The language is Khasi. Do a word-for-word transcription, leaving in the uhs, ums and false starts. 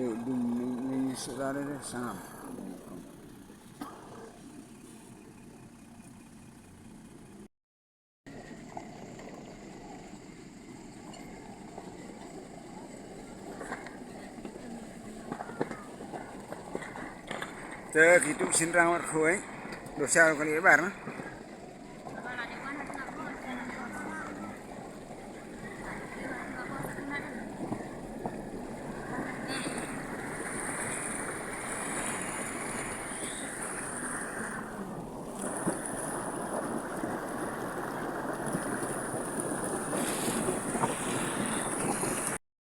Eh, dum ni, ni, ni, saudara dia, sangam. Te kitu shin rang war khuai. Dosa kali bar na.